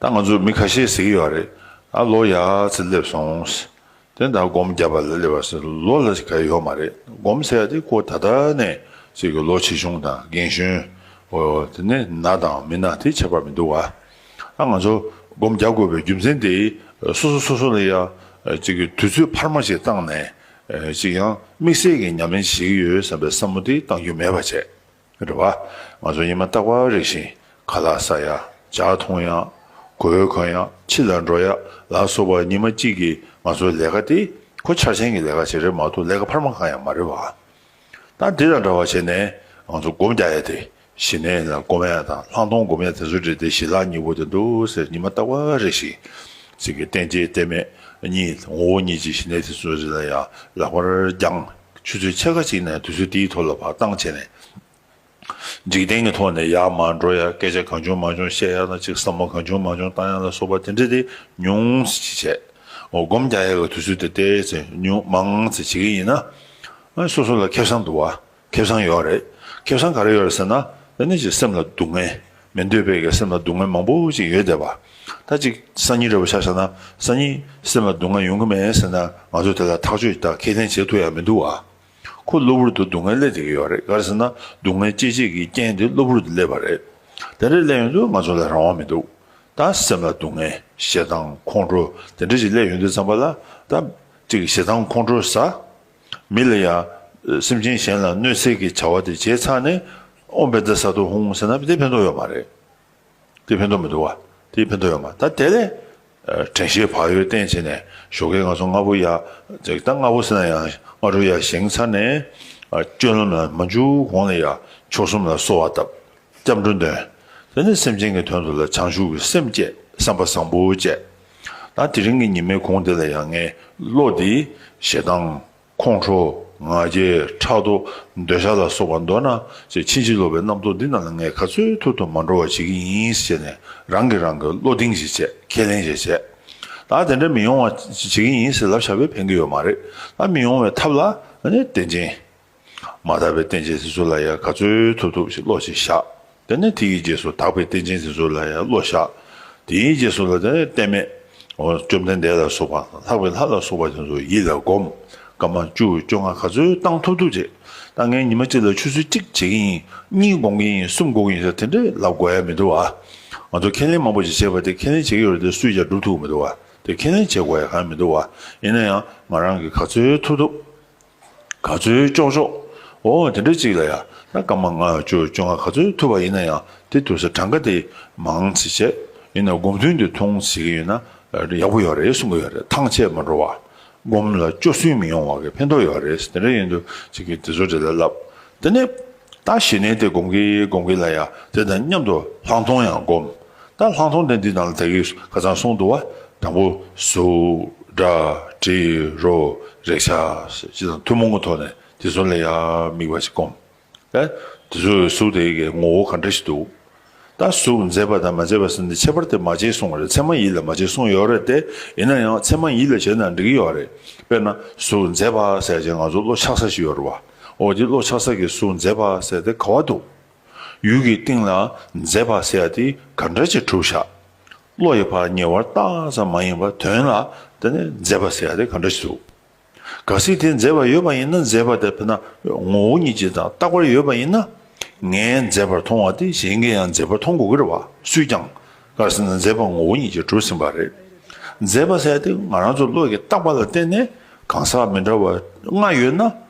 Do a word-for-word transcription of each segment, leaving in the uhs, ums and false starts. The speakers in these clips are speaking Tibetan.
ད་ང་ཚོ་མི་ཁ་ཤས་ཟེར་གྱི་ཡོད་རེད། ཨ་ལོ་ཡག་ཙམ་སླེབས་སོང་། དེ་ད་སྒོམ་རྒྱབ་པ་ལ་སླེབས་པ་ཟེར་ལོ་ལ་ག་ཡོད་མ་རེད། སྒོམ་ཟེར་ཡ་དེ་ཁོ་ད་ལྟ་ནས་ཅིག་གི་ལོ་ཆེ་ཆུང་དང་རྒན་གཞོན། འོ་དེ་ནས་ན་དང་མི་ན་དེ་ཁྱད་པར་མི་འདུག་བ། ཨ་ང་ཚོ་སྒོམ་རྒྱག་དགོས་པའི་རྒྱུ་མཚན་དེ་སོ་སོ་སོ་སོ་ལ་ཡ་ཅིག་གི་དུས་ཚོད་འཕར་མ་ཞིག་བཏང་ནས་ཅིག་ཡང་དམིགས་བསལ་གྱི་ཉམས་ལེན་བྱེད་ཀྱི་ཡོད་བསམ་པའི་བསམ་བློ་དེ་བཏང་རྒྱུ་མེད་པ་བྱས། རེད་བ། ང་ཚོ་ཉི་མ་རྟག་པར་རེ་བཞིན་ཁ་ལག་ཟ་ཡ། ཇ་འཐུང་ཡ། གོས་གོན་ཡ། ཕྱི་ལ་འགྲོ་ཡ་ལ་སོགས་པ་ཉི་མ་གཅིག་གི་ང་ཚོའི་ལས་ཀ་དེ་ཁོ་འཆར་ཅན་གྱི་ལས་ཀ་ཞིག་རེད་མ་གཏོགས་ལས་ཀ་འཕར་མ་གང་ཡང་མ་རེད་བ། ད་འདི་དང་འདྲ་བ་བྱས་ནས་ང་ཚོ་སྒོམ་རྒྱག་ཡ་དེ་ཞི་གནས་ལ་སྒོམ་ཡ་དང་ལྷག་མཐོང་སྒོམ་ཡ་དེ་ཚོ་རེད་དེ་ཞི་ལྷག་གཉིས་པོ་དེ་འདུག་ཟེར་ཉི་མ་རྟག་པར་རེ་བཞིན་ཅིག་གི་རྟེན་བཅས་རྟེན་མེད་གཉིས་ངོ་བོ་ཉིད་ཀྱི་ཞི་གནས་དེ་ཚོ་རེ་ལ་ཡ་ལག་པར་བརྒྱངས། ཆུ་ཚོད་ཕྱེད་ཀ་ཅིག་ནས་དུས་ཚོད་དེའི་ཐོག་ལ་བག་བཏང་བྱས་ནས། འཇིག་རྟེན་གྱི་ཐོག་ནས་ཡར་མར་འགྲོ་ཡ། སྐད་ཆ་གང་བྱུང་མང་བྱུང་བཤད་ཡ་ལ་ཅིག་བསམ་བློ་གང་བྱུང་མང་བྱུང་བཏང་ཡ་ལ་སོགས་པ་དེ་འདྲ་དེ་ཉུང་ཙམ་བྱས། འོ་སྒོམ་རྒྱག་ཡ་གི་དུས་ཚོད་དེ་ཏོག་ཙམ་ཉུང་མང་ཙམ་བྱེད་ཀྱི་ཡིན་ན། སོ་སོ་ལ་ཁེ་བཟང་འདུག་བ། ཁེ་བཟང་ཡོད་རེད། ཁེ་བཟང་ག་རེ་ཡོད་རེད་ཟེར་ན། དེ་ནི་ཅིག་སེམས་ལ་སྡུག་བསྔལ། མི་འདོད་པའི་གི་སེམས་ལ་སྡུག་བསྔལ་མང་པོ་ཅིག་ཡོད་བསྡད་པ། ད་ཅིག་སང་ཉིན་རེ་བ་ཆ་བཞག་ན་སང་ཉིན་སེམས་ལ་སྡུག་བསྔལ་ཡོང་གི་མེད་ཟེར་ན་ང་ཚོ་དེ་ལ་ཐག་གཅོད་དང་ཁས་ལེན་བྱེད་ཐུབ་ཡ་མི་འདུག་བ། ཁོ་གློ་བུར་དུ་སྡུག་བསྔལ་སླེབས་བསྡད་ཀྱི་ཡོད་རེད། ག་རེ་ཟེར་ན་སྡུག་བསྔལ་སྐྱེད་བྱེད་ཀྱི་རྐྱེན་དེ་གློ་བུར་དུ་སླེབས་པ་རེད། དེ་འདྲ་སླེབས་ཡོང་དུས་ང་ཚོ་ལ་རང་དབང་མི་འདུག་ད་སེམས་ལ་སྡུག་བསྔལ་ཞེ་སྡང་ཁོང་ཁྲོ་དེ་འདྲ་ཞིག་སླེབས་ཡོང་དུས་ཙམ་པ་ལ་ད་ཅིག་ཞེ་སྡང་ཁོང་ཁྲོ་ཟ། མི་ལ་ཡ། སེམས་ཅན་གཞན་ལ་གནོད་འཚེ་གི་བྱ་བ་དེ་བྱས་ཚར་ནས་ཨོཾ་བཛྲ་ས་ཏྭ་ཧཱུྃ་ཟེར་ན་དེ་ཕན་ཐོགས་ཡོད་མ་རེད། དེ་ཕན་ཐོགས་མི་འདུག་བ། དེ་ཕན་ཐོགས་ཡོད་མ་ད་དེ་ལས། དྲན་ཤེས་བག་ཡོད་བསྟེན་བྱས་ནས་ཞོགས་ཀས་ང་ཚོ་སྔ་པོ་ཡ། ཅིག་ད་སྔ་པོ་ཟེར་ན་ཡང་སྔ་དྲོ་ཡ་བཞེངས་ཚར་ནས། སྤྱོད་ལམ་ལ་མ་འཇུག་གོང་ལ་ཡ་མཆོག་གསུམ་ལ་གསོལ་བ་བཏབ། སྐྱབས་འགྲོ་འདོན། དེ་ནས་སེམས་ཅན་གྱི་དོན་དུ་ལ་བྱང་ཆུབ་ཀྱི་སེམས་བསྐྱེད་བསམ་པ་བཟང་པོ་བསྐྱེད། ད་དེ་རིང་གི་ཉི་མའི་གུང་དེ་ལ་ཡང་ངས་བློ་འདི་ཞེ་སྡང་། ཁོང་ཁྲོ། ང་རྒྱལ། ཕྲག་དོག་འདོད་ཆགས་ལ་སོགས་པ་མདོར་ན་ཅེས་ཕྱིན་ཅི་ལོག་པའི་རྣམ་རྟོག་འདི་རྣམས་ལ་ངས་ག་ཚོད་ཐུབ་ཐུབ་མ་འགྲོ་བ་བྱེད་ཀྱི་ཡིན་ཟེར་ནས་རང་གིས་རང་གི་བློ་གདེང་ཞིག་བྱས་ཁས་ལེན་ཞིག་བྱས། ད་དེ་འདྲ་མི་ཡོང་བ་བྱེད་ཀྱི་ཡིན་ཟེར་ལབ་བཞག་པས་ཕན་གྱི་ཡོད་མ་རེད། ད་མི་ཡོང་བའི་ཐབས་ལ་ཨ་ནི་རྟེན་ཅན། མ་དག་པའི་རྟེན་ཅན་དེ་ཚོ་ལ་ཡང་ག་ཚོད་ཐུབ་ཐུབ་ཞིག་བློ་ཞིག་བཞག་དེ་ནས་དེ་ཡི་རྗེས་སུ་དག་པའི་རྟེན་ཅན་དེ་ཚོ་ལ་ཡང་བློ་བཞག་དེའི་རྗེས་སུ་ལ་དེ་ནས་རྟེན་མེད། འོ་བཅོམ་ལྡན་འདས་ལ་སོགས་པ་ལྷག་པའི་ལྷ་ལ་སོགས་པ་དེ་ཚོ་ཡིད་ལ་བསྒོམ། སྐར་མ་བཅུ་བཅོ་ལྔ་ག་ཚོད་བཏང་ཐུབ་ཐུབ་བྱེད། ད་ངས་ཉི་མ་གཅིག་ལ་ཆུ་ཚོད་གཅིག་བྱེད་ཀྱི་ཡིན། གཉིས་སྒོམ་གྱི་ཡིན། གསུམ་སྒོམ་གྱི་ཡིན་ཟེར་དེ་འདྲས་ལབ་དགོས་ཡ་མི་འདུག་བ། ང་ཚོ་ཁས་ལེན་མང་པོ་ཞིག་བྱས་པ་དེ་ཁས་ལེན་བྱེད་ཀྱི་ཡོད་རེད་དེ་སུས་ཀྱང་སྒྲུབ་ཐུབ་ཀྱི་མི་འདུག་བ། དེ་ཁས་ལེན་བྱེད་དགོས་ཡ་གང་ཡང་མི་འདུག་བ། ཡིན་ན་ཡང་ང་རང་གིས་ག་ཚོད་ཐུབ་ཐུབ། ག་ཚོད་ལྕོགས་ལྕོགས། འོ་དེ་འདྲ་ཅིག་ལ་ཡ། ད་སྐར་མ་ལྔ་བཅུ་བཅོ་ལྔ་ག་ཚོད་ཐུབ་པ་ཡིན་ན་ཡང་དེ་ཐུབ་ས་གྲངས་ཀ་དེ་མང་ཙི་བྱས། ཡིན་ན་སྒོམ་ཐུན་དེ་ཐུང་ཟེར་གྱི་ཡོད་ན་ཡག་པོ་ཡོད་རེད་གསུང་གི་ཡོད་རེད། ཐང་ཆད་མ་འགྲོ་བ། སྒོམ་ལ་སྐྱོ་སུན་མི་ཡོང་བ་གི་ཕན་ཐོགས་ཡོད་རེད། དེ་འདྲ་ཡིན་དུས་ཅིག་གིས་དེ་ཚོ་འདྲ་ལ་ལབ། དེ་ནས་ད་ཞི་གནས་དེ་སྒོམ་གྱི་སྒོམ་གྱི་ལ་ཡ་དེ་དང་མཉམ་དུ་ལྷག་མཐོང་ཡང་སྒོམ། ད་ལྷག་མཐོང་དེ་འདི་ནང་ལ་ད་གིན་ཁ་སང་གསུངས་འདུག་བ། དང་པོ་གཟུགས། སྒྲ། དྲི། རོ། རེག་བྱ། ཅི་དང་ཐུན་མོང་གི་ཐོག་ནས་དེ་ཚོ་ལ་ཡང་དམིགས་པ་ཞིག་སྒོམ། ད་དེ་ཚོའི་གཟུགས་དེ་གའི་ངོ་བོ་ག་འདྲ་ཞིག་འདུག་ད་གཟུགས་མཛེས་པ་དང་མ་མཛེས་པ་ཟེར་ནས་ཁྱད་པར་དེ་མ་བྱེད་གསུངས་པ་རེད། ཚད་མ་ཡིད་ལ་མ་བྱེད་གསུངས་ཡོད་རེད་དེ། ཡིན་ན་ཡང་ཚད་མ་ཡིད་ལ་བྱས་ན་འགྲིག་གི་ཡོད་རེད། དཔེར་ན་གཟུགས་མཛེས་པ་ཟེར་ཅིག་ང་ཚོ་བློ་ཆགས་ས་ཞིག་ཡོད་རེད་བ། འོ་དེ་བློ་ཆགས་ས་གི་གཟུགས་མཛེས་པ་ཟེར་དེ་ག་བ་འདུག་ཡུལ་གྱི་སྟེང་ལ་མཛེས་པ་ཟེར་ཡ་དེ་ག་འདྲ་ཅིག་གྲུབ་བཞག་བློ་ཡི་ཕར་ཉེ་བར་བལྟ་ཙམ་མ་ཡིན་པར་དོན་ལ་དེ་ནི་མཛེས་པ་ཟེར་ཡ་དེ་ག་འདྲ་ཅིག་འདུག་གལ་སྲིད་དེ་མཛེས་པ་ཡོད་པ་ཡིན་ན་མཛེས་པ་དེ་དཔེར་ན་ངོ་བོ་ཉིད་ཀྱིས་དང་རྟག་པར་ཡོད་པ་ཡིན་ན། ངས་མཛེས་པར་མཐོང་བ་དེ་གཞན་གྱིས་ཡང་མཛེས་པར་མཐོང་དགོས་ཀྱི་རེད་བ། སུས་ཀྱང་། གལ་སྲིད་ན་མཛེས་པ་ངོ་བོ་ཉིད་ཀྱིས་གྲུབ་ཟིན་པ་རེད། མཛེས་པ་ཟེར་ཡ་དེ་ང་རང་ཚོ་བློ་ཡི་རྟག་པ་ལ་བརྟེན་ནས་གང་ཟག་མི་འདྲ་བ་ལྔ་ཡོད་ན།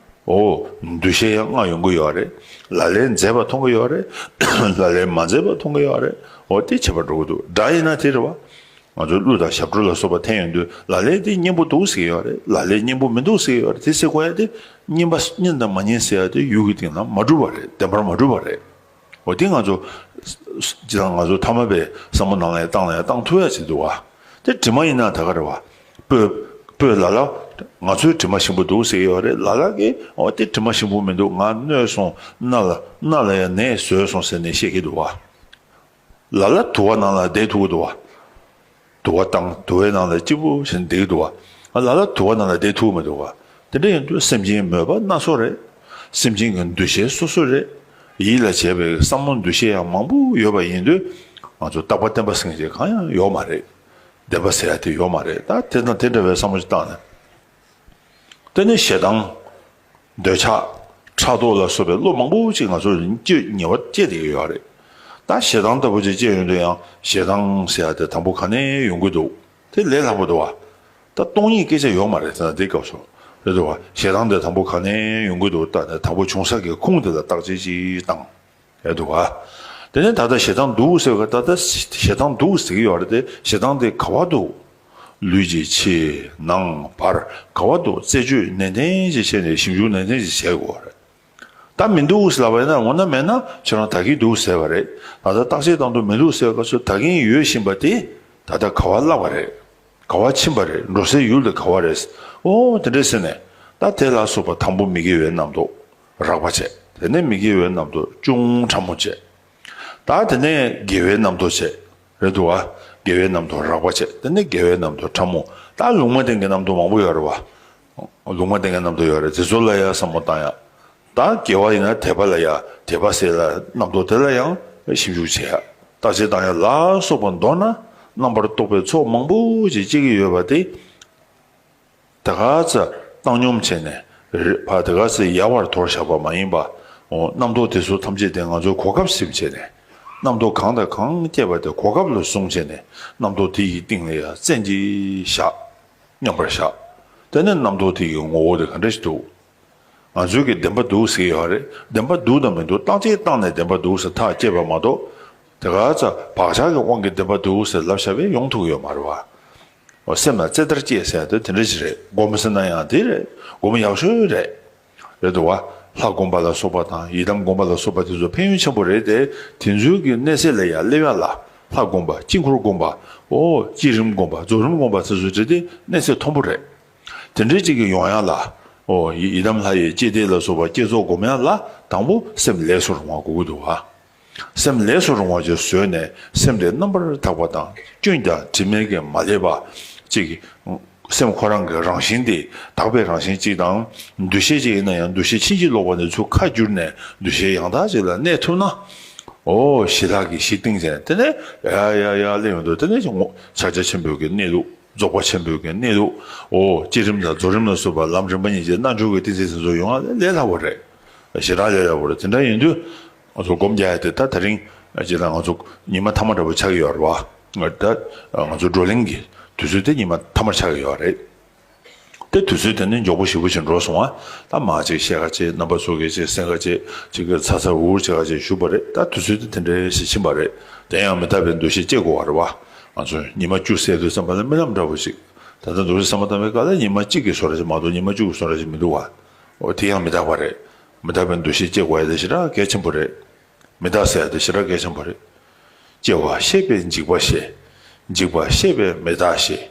འོ། འདུ་ཤེས་ཡང་ལྔ་ཡོང་གི་ཡོད་རེད། ལ་ལས་མཛེས་པ་མཐོང་གི་ཡོད་རེད། ལ་ལས་མ་མཛེས་པ་མཐོང་གི་ཡོད་རེད། འོ་དེ་ཁྱད་པར་འགྲོ་གི་འདུག་སྒྲ་ཡིན་ན་དེ་རེད་བ། ང་ཚོའི་གླུ་དང་ཞབས་བྲོ་ལ་སོགས་པ་འཐེན་ཡོང་དུས་ལ་ལས་དེ་སྙན་པོ་འདུག་ཟེར་གྱི་ཡོད་རེད། ལ་ལས་སྙན་པོ་མི་འདུག་ཟེར་གྱི་ཡོད་རེད། དེ་ཟེར་དགོས་ཡ་དེ་སྙན་པ་སྙན་དང་མ་སྙན་ཟེར་ཡ་དེ་ཡུལ་གྱི་སྟེང་ལ་མ་གྲུབ་པ་རེད། བདེན་པར་མ་གྲུབ་པ་རེད། འོ་དེ་ང་ཚོ། སྤྱིར་བཏང་ང་ཚོ་ཐ་མལ་པའི་བསམ་བློ་ནང་ལ་ཡང་བཏང་ལ་ཡང་བཏང་ཐུབ་ཡ་ཅིག་འདུག་བ། དེ་དྲི་མ་ཡིན་ན་ད་ག་རེད་བ། སྤོས། སྤོས་ལ་ལ། ང་ཚོའི་དྲི་མ་ཞིམ་པོ་འདུག་ཟེར་གྱི་ཡོད་རེད། ལ་ལ་གིས་འོ་དེ་དྲི་མ་ཞིམ་པོ་མི་འདུག་ང་གནོད་སོང་། སྣ་ལ། སྣ་ལ་ཡང་ནད་བཟོས་སོང་ཟེར་ནས་བཤད་ཀྱི་འདུག་བ། ལ་ལ་དུ་བ་ནང་ལ་བསྡད་ཐུབ་ཀྱི་འདུག་བ། དུ་བ་བཏང་དུ་བའི་ནང་ལ་སྐྱིད་པོ་བྱས་ནས་བསྡད་ཀྱི་འདུག་བ། ལ་ལ་དུ་བ་ནང་ལ་བསྡད་ཐུབ་ཀྱི་མི་འདུག་བ། དེ་འདྲ་ཡིན་དུས་སེམས་ཅན་མོས་པ་སྣ་ཚོགས་རེད། སེམས་ཅན་གྱི་འདུ་ཤེས་སོ་སོ་རེད། ཡིད་ལ་བྱེད་པའི་བསམ་བློ་འདུ་ཤེས་ཡང་མང་པོ་ཡོད་པ་ཡིན་དུས། ང་ཚོ་རྟག་པ་བརྟན་པ་ཟེར་མཁན་ཅིག་གང་ཡང་ཡོད་མ་རེད། བདེན་པ་ཟེར་ཡ་དེ་ཡོད་མ་རེད། ད་དེ་དང་དེ་འདྲ་བའི་བསམ་བློ་ཞིག་བཏང་ནས། དེ་ནས་ཞེ་སྡང་། འདོད་ཆགས། ཕྲག་དོག་ལ་སོགས་པའི་བློ་མང་པོ་ཅིག་ང་ཚོ་སྐྱེ་ཉེ་བར་སྐྱེས་བསྡད་ཀྱི་ཡོད་རེད། ད་ཞེ་སྡང་ལྟ་བུ་ཅིག་སྐྱེས་ཡོང་དུས་ཡང་ཞེ་སྡང་ཟེར་ཡ་དེ་དང་པོ་ག་ནས་ཡོང་གི་འདུག་དེ་ལས་སླ་པོ་འདུག་བ། ད་སྟོང་ཉིད་སྐད་ཆ་ཡོད་མ་རེད་ཟེར་ན་འདི་སྐབས་སུ། རེད་འདུག་བ། ཞེ་སྡང་དེ་དང་པོ་ག་ནས་ཡོང་གི་འདུག་ད་ནས་དང་པོ་བྱུང་ས་གི་ཁུངས་དེ་ལ་བརྟག་དཔྱད་ཅིག་བཏང་། རེད་འདུག་བ། དེ་ནས་ད་ལྟ་ཞེ་སྡང་འདུག་ཟེར་བ། ད་ལྟ་ཞེ་སྡང་འདུག་ཟེར་གྱི་ཡོད་རེད་དེ། ཞེ་སྡང་དེ་ག་བ་འདུག་ལུས་ཀྱི་ཕྱི་ནང་བར་ག་བ་འདུག་རྩད་གཅོད་ནན་ཏན་ཅིག་བྱས་ནས་ཞིབ་འཇུག་ནན་ཏན་ཅིག་བྱེད་དགོས་རེད། ད་མི་འདུག་ཟེར་ལབ་པ་ཡིན་ན། འོ་ན་མེད་ན་ཁྱེད་རང་ད་གིན་འདུག་ཟེར་བ་རེད། ད་ལྟ་བརྟག་དཔྱད་བཏང་དུས་མི་འདུག་ཟེར་བའི་སྐབས་སུ་ད་གིན་ཡོད་བཞིན་པ་དེ་ད་ལྟ་ག་བ་བརླག་པ་རེད། ག་བ་ཕྱིན་པ་རེད། འགྲོ་སའི་ཡུལ་དེ་ག་བ་རེད། ཨོ་དེ་འདྲས་ཟེར་ནས། ད་དེ་ལ་སོགས་པ་དང་པོ་མི་དགེ་བའི་རྣམ་རྟོག་རགས་པ་བྱས། དེ་ནས་མི་དགེ་བའི་རྣམ་རྟོག་ཅུང་ཕྲ་མོ་བྱས། ད་དེ་ནས་དགེ་བའི་རྣམ་རྟོག་བྱས། རེད་འདུག་བ། དགེ་བའི་རྣམ་རྟོག་རགས་པ་བྱས། དེ་ནས་དགེ་བའི་རྣམ་རྟོག་ཕྲ་མོ། ད་ལུང་མ་བསྟན་གྱི་རྣམ་རྟོག་མང་པོ་ཡོད་རེད་བ། ལུང་མ་བསྟན་གྱི་རྣམ་རྟོག་ཡོད་རེད། དེ་ཚོ་ལ་ཡ་བསམ་བློ་བཏང་ཡ། ད་དགེ་བ་ཡིན་ན་དད་པ་ལ་ཡ། དད་པ་ཟེར་ལ་རྣམ་རྟོག་དེ་ལ་ཡང་ཞིབ་འཇུག་བྱེད་ཡ། བརྟག་དཔྱད་བཏང་ཡ་ལ་སོགས་པ་མདོར་ན་རྣམ་པར་རྟོག་པའི་ཚོགས་མང་པོ་ཅིག་སྐྱེ་གི་ཡོད་པ་དེ། དེ་ག་ཚོད་བཏང་སྙོམས་བྱས་ནས་རེད་བ། དེ་ག་ཚོད་ཡལ་བར་དོར་བཞག་པ་མ་ཡིན་པ། འོ་རྣམ་རྟོག་དེ་ཚོ་ཐམས་ཅད་དེ་ང་ཚོས་གོ་སྐབས་ཟིན་བྱས་ནས། རྣམ་རྟོག་གང་དང་གང་སྐྱེས་པ་དེ་གོ་སྐབས་ལ་བཟུང་བྱས་ནས། རྣམ་རྟོག་དེ་ཡི་སྟེང་ལ་ཡ་བཙན་གྱིས་བཞག་མཉམ་པར་བཞག་དེ་ནས་རྣམ་རྟོག་དེ་ཡི་ངོ་བོ་དེ་ག་འདྲ་ཞིག་འདུག་ང་ཚོས་ཀྱི་བདེན་པ་འདུག་ཟེར་གྱི་ཡོད་རེད། བདེན་པ་འདུག་དང་མི་འདུག་བརྟག་དཔྱད་བཏང་ནས་བདེན་པ་འདུག་ཟེར་ཐག་བཅད་པ་མ་གཏོགས། དེ་ག་ཚོད་བག་ཆགས་ཀྱི་དབང་གིས་བདེན་པ་འདུག་ཟེར་ལབ་བཞག་པས་ཡོང་ཐུབ་ཀྱི་ཡོད་མ་རེད་བ། འོ་སེམས་ལ་རྩེ་ལྟར་སྐྱེས་ཟེར་ཡ་དེ་དེ་འདྲ་ཞིག་རེད། སྒོམ་ཟེར་ན་ཡང་དེ་རེད། སྒོམ་ཡག་ཤོས་རེད། རེད་འདུག་བ། ལྷ་བསྒོམ་པ་ལ་སོགས་པ་དང་ཡི་དམ་བསྒོམ་པ་ལ་སོགས་པ་དེ་ཚོ་ཕན་ཡོན་ཆེན་པོ་རེད་དེ། དེ་ཚོའི་གི་གནས་ཚད་ལ་ཡ་སླེབས་ཡ་ལ། ལྷ་བསྒོམ་པ། དཀྱིལ་འཁོར་བསྒོམ་པ། འོ་བསྐྱེད་རིམ་བསྒོམ་པ། རྫོགས་རིམ་བསྒོམ་པ་དེ་ཚོ་རེད་དེ། གནས་ཚད་མཐོན་པོ་རེད། དེ་འདྲའི་ཅིག་གི་ཡོང་ཡ་ལ། འོ་ཡི་ཡི་དམ་ལྷ་ཡི་བསྐྱེད་བཟླས་ལ་སོགས་པ་བསྐྱེད་རྫོགས་བསྒོམ་ཡ་ལ། དང་པོ་སེམས་ལས་སུ་རུང་བ་དགོས་ཀྱི་འདུག་བ། སེམས་ལས་སུ་རུང་བ་ཅིག་བཟོས་ནས། སེམས་དེ་རྣམ་པར་དག་པ་དང་། སྐྱོན་དང་དྲི་མས་ཀྱང་མ་བསླད་པ་ཅིག་སེམས་ཁོ་རང་གི་རང་བཞིན་དེ་དག་པའི་རང་བཞིན་ཅིག་དང་། འདུ་ཤེས་ཅིག་ཡིན་ན་ཡང་འདུ་ཤེས་ཕྱིན་ཅི་ལོག་པ་ནས་ཚུར་ཁ་བསྒྱུར་ནས་འདུ་ཤེས་ཡང་དག་ཅིག་ལ་གནས་ཐུབ་ན། འོ་ཞི་ལྷག་གི་གཞི་བཏིང་ཟེར། དེ་ནས་ཡ་ཡ་ཡ་ལེ་ཡོང་དུས། དེ་ནས་ཕྱག་རྒྱ་ཆེན་པོའི་གི་གནས་ལུགས། རྫོགས་པ་ཆེན་པོའི་གི་གནས་ལུགས། འོ་བསྐྱེད་རིམ་དང་རྫོགས་རིམ་ལ་སོགས་པ་ལམ་རིམ་པ་གཉིས་ཀྱི་རྣལ་འབྱོར་གྱི་ཏིང་འཛིན་ཟེར་ཚོ་ཡོང་བ་ལས་སླ་བོ་རེད། ཞེ་དྲག་ལས་སླ་བོ་རེད། དེ་འདྲ་ཡིན་དུས། ང་ཚོ་སྒོམ་རྒྱག་ཡ་དེ་ད་དེ་རིང་ཅིག་ལ་ང་ཚོ་ཉི་མ་ཐ་མ་འདྲ་པོ་ཆགས་ཀྱི་ཡོད་རེད་བ། ད་ང་ཚོ་བགྲོ་གླེང་གི་དུས་ཚོད་དེ་ཉི་མ་ཐ་མར་ཆགས་ཀྱི་ཡོད་རེད། དེ་དུས་ཚོད་དེ་ནི་མགྱོགས་པོ་ཞེ་པོ་ཅིག་འགྲོ་སོང་བ། ད་མ་ཅིག་བཤད་ག་ཅིག་རྣམ་པ་ཚོ་གིས་ཅིག་གསན་ག་ཅིག་ཅིག་གི་ཚ་ཚ་འུར་འུར་བྱེད་ག་ཅིག་བཞུགས་པ་རེད། ད་དུས་ཚོད་དེ་དེ་འདྲའི་ཞིག་ཕྱིན་པ་རེད། དེ་ཡང་མི་རྟག་པའི་འདུ་ཤེས་སྐྱེ་དགོས་པ་རེད་བ། ང་ཚོ་ཉི་མ་བཅུ་ཟེར་དུས་ཙམ་པ་ལ་རྨི་ལམ་འདྲ་པོ་ཞིག་ད་ལྟ་འདུག་སེ་བསམ་བློ་བཏང་བའི་སྐབས་ལ་ཉི་མ་གཅིག་གི་བཟོ་འདྲ་ཞིག་མ་གཏོགས་ཉི་མ་བཅུ་གི་བཟོ་འདྲ་ཞིག་མི་འདུག་བ། འོ་དེ་ཡང་མི་རྟག་པ་རེད། མི་རྟག་པའི་འདུ་ཤེས་སྐྱེ་དགོས་ཡ་དེ་ཞེ་དྲག་གལ་ཆེན་པོ་རེད། མི་རྟག་ཟེར་ཡ་དེ་ཞེ་དྲག་གལ་ཆེན་པོ་རེད། སྐྱེ་བ་ཤེས་པས་འཇིག་པ་ཤེས། འཇིག་པ་ཤེས་པས་མི་རྟག་ཤེས།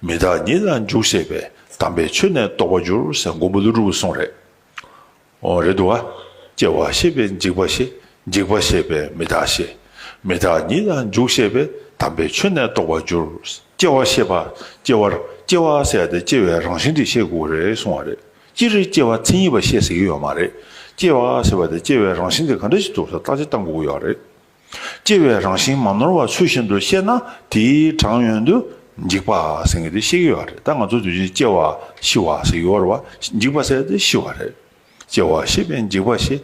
མི་རྟག་ཉིད་ལ་འཇུག་ཤེས་པས། དམ་པའི་ཆོས་ནི་རྟོགས་པར་འགྱུར་ཟེར་མགོན་པོ་ཀླུ་སྒྲུབ་ཀྱི་གསུང་རེད། འོ་རེད་འདུག་བ། སྐྱེ་བ་ཤེས་པས་འཇིག་པ་ཤེས། འཇིག་པ་ཤེས་པས་མི་རྟག་ཤེས། མི་རྟག་ཉིད་ལ་འཇུག་ཤེས་པས། དམ་པའི་ཆོས་ནི་རྟོགས་པར་འགྱུར། སྐྱེ་བ་ཤེས་པ། སྐྱེ་བར་སྐྱེ་བ་ཟེར་ཡ་དེ་སྐྱེ་བའི་རང་བཞིན་དེ་ཤེས་དགོས་རེད་གསུང་བ་རེད། སྤྱིར་སྐྱེ་བ་མཚན་ཉིད་པ་ཤེས་ཟེར་གྱི་ཡོད་མ་རེད། སྐྱེ་བ་ཟེར་བ་དེ་སྐྱེ་བའི་རང་བཞིན་དེ་ག་འདྲ་ཞིག་འདུག་ཟེར་བརྟག་དཔྱད་བཏང་དགོས་ཀྱི་ཡོད་རེད། སྐྱེ་བའི་རང་བཞིན་མ་ནོར་བ་ཚུལ་བཞིན་དུ་ཤེས་ན། དེའི་གྲངས་ཡོང་དུས་འཇིག་པ་ཟེར་མཁན་དེ་ཤེས་ཀྱི་ཡོད་རེད། ད་ང་ཚོ་དུས་རྒྱུན་སྐྱེ་བ་ཤི་བ་ཟེར་གྱི་ཡོད་རེད་བ། འཇིག་པ་ཟེར་དེ་ཤི་བ་རེད། སྐྱེ་བ་ཤེས་པས་འཇིག་པ་ཤེས།